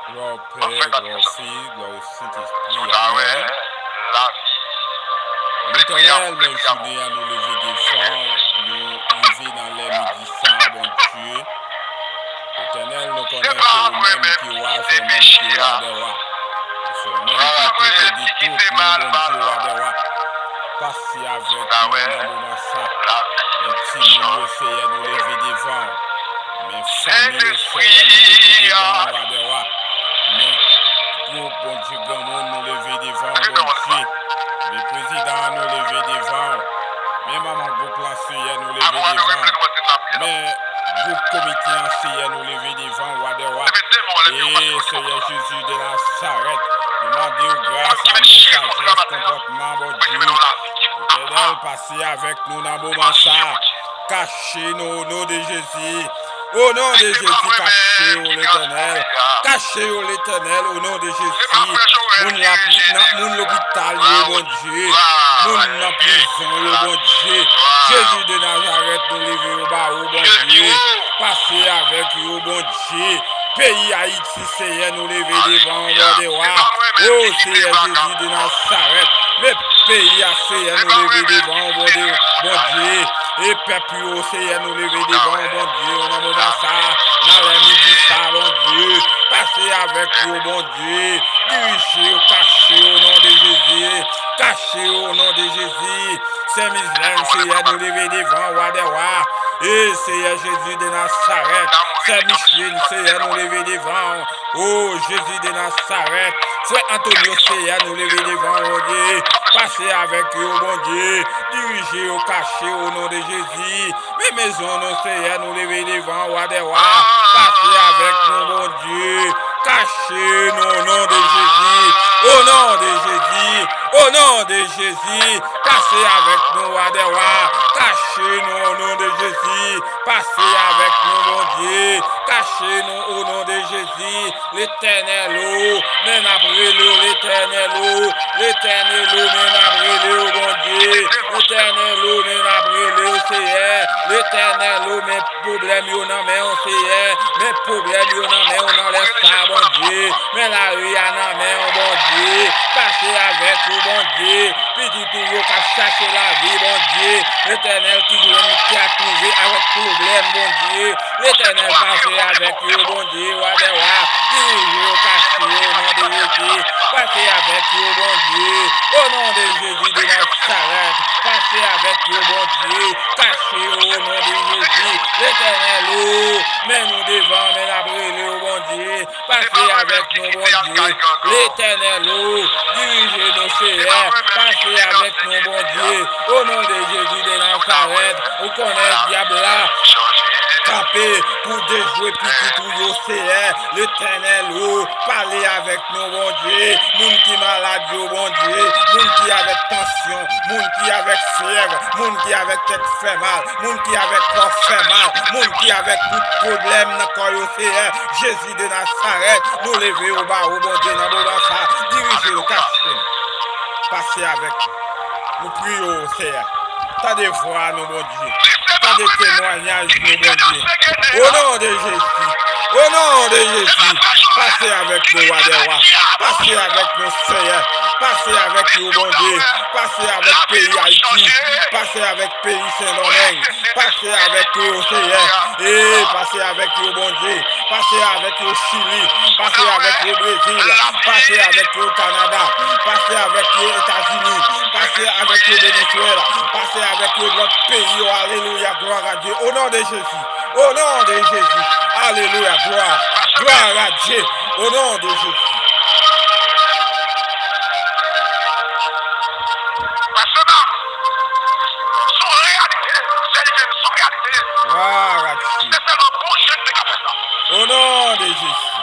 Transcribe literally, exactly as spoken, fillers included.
Glwa o Pè, glwa o Fis, glwa o Sentespri. Amèn. Letènèl, men jounen an nou leve devan w, nou rive nan lè midi sa, Bondye. Letènèl, nou konnen se ou menm ki wa, se ou menm ki wa dè wa. Se ou menm ki tout e de tout, men Bondye, wa dè wa. Pase avèk nou nan moman sa. Men timoun yo, Seyè, nou leve devan w. Men fanmi yo, Seyè, nou leve devan w, wa dè wa. Men gwoup, Bondye, granmoun, nou leve devan w, Bondye. Men prezidan an, nou leve devan w. Men manman gwoup la, Seyè, nou leve devan w. Men gwoup komite an, Seyè, nou leve devan w, wa dè wa. E Seyè Jezi de Nazarèt, nou mande w gras, amou, sajès, konpòtman, Bondye. Letènèl, pase avèk nou nan moman sa. Kache nou, o non de Jezi. O non de Jezi, kache yo, Letènèl. Kache yo, Letènèl, o non de Jezi. Moun la, nan, moun lopital yo, Bondye. Moun nan prizon yo, Bondye. Jezi de Nazarèt, nou leve yo ba ou, Bondye. Pase avèk yo, Bondye. Peyi Ayiti, Seyè, nou leve devan w, wa dè wa. O Seyè Jezi de Nazarèt, men peyi a, Seyè, nou leve devan w, Bondye, Bondye. E pèp yo, Seyè, nou leve devan w, Bondye, nan moman sa, nan lè midi sa, Bondye. Pase avèk yo, Bondye. Dirije yo, kache yo, o non de Jezi. Kache yo, o non de Jezi. Sen Mizlèn, Seyè, nou leve devan w, wa dè wa. E Seyè Jezi de Nazarèt, Sè Micheline, Seyè, nou leve devan w. O Jezi de Nazarèt, Frè Antonio, Seyè, nou leve devan w, Bondye. Pase avèk yo, Bondye. Dirije yo, kache yo, o non de Jezi. Men mezon nou, Seyè, nou leve devan w, wa dè wa. Pase avèk nou, Bondye. Kache nou, o non de Jezi. O non de Jezi. O non de Jezi. Pase avèk nou, wa dè wa. Kache nou, o non de Jezi. Pase avèk nou, Bondye. Kache nou, o non de Jezi. Letènèl, o, men n ap rele w, Letènèl, o. Letènèl, o, men n ap rele w, Bondye. Letènèl, o, men n ap rele w, Seyè. Letènèl, o, men pwoblèm yo nan men w, Seyè. Men pwoblèm yo nan men w nan lè sa, Bondye. Men lari a nan men w, Bondye. Pase avèk ou, Bondye. Pitit ou yo k ap chache lavi, Bondye. Letènèl, ki jwenn, ki ap twouve avèk pwoblèm, Bondye. Letènèl, pase avèk yo, Bondye, wa dè wa. Dirije yo, kache yo, o non de Jezi. Pase avèk yo, Bondye. O non de Jezi de Nazarèt, pase avèk yo, Bondye. Kache yo, o non de Jezi. Letènèl, o, men nou devan, men n ap rele w, Bondye. Pase avèk nou, Bondye. Letènèl, o, dirije nou, Seyè. Pase avèk nou, Bondye. O non de Jezi de Nazarèt, ou konnen dyab la kanpe pou dejwe pitit ou yo, Seyè. Letènèl, o, pale avèk nou, Bondye. Moun ki malad yo, Bondye. Moun ki avèk tansyon, moun ki avèk fyèv, moun ki avèk tèt fè mal, moun ki avèk kò fè mal, moun ki avèk tout pwoblèm nan kò yo, Seyè. Jezi de Nazarèt, nou leve yo ba ou, Bondye, nan moman sa. Dirije nou, kache nou. Pase avèk nou. Nou priye w, Seyè. Tande vwa nou, Bondye. Tande temwayaj nou, Bondye. O non de Jezi. O non de Jezi. Pase avèk nou, wa dè wa. Pase avèk nou, Seyè. Pase avèk yo, Bondye. Pase avèk peyi Ayiti. Pase avèk peyi Sendomeng. Pase avèk yo, Seyè. E pase avèk yo, Bondye. Pase avèk yo Chili, pase avèk yo Brezil, pase avèk yo Kanada, pase avèk yo Etazini, pase avèk yo Venezuela, pase avèk yo lòt peyi yo. Alelouya, glwa a Dye. O non de Jezi, o non de Jezi. Alelouya, glwa, glwa a Dye. O non de Jezi. Glwa a Dye. O non de Jezi.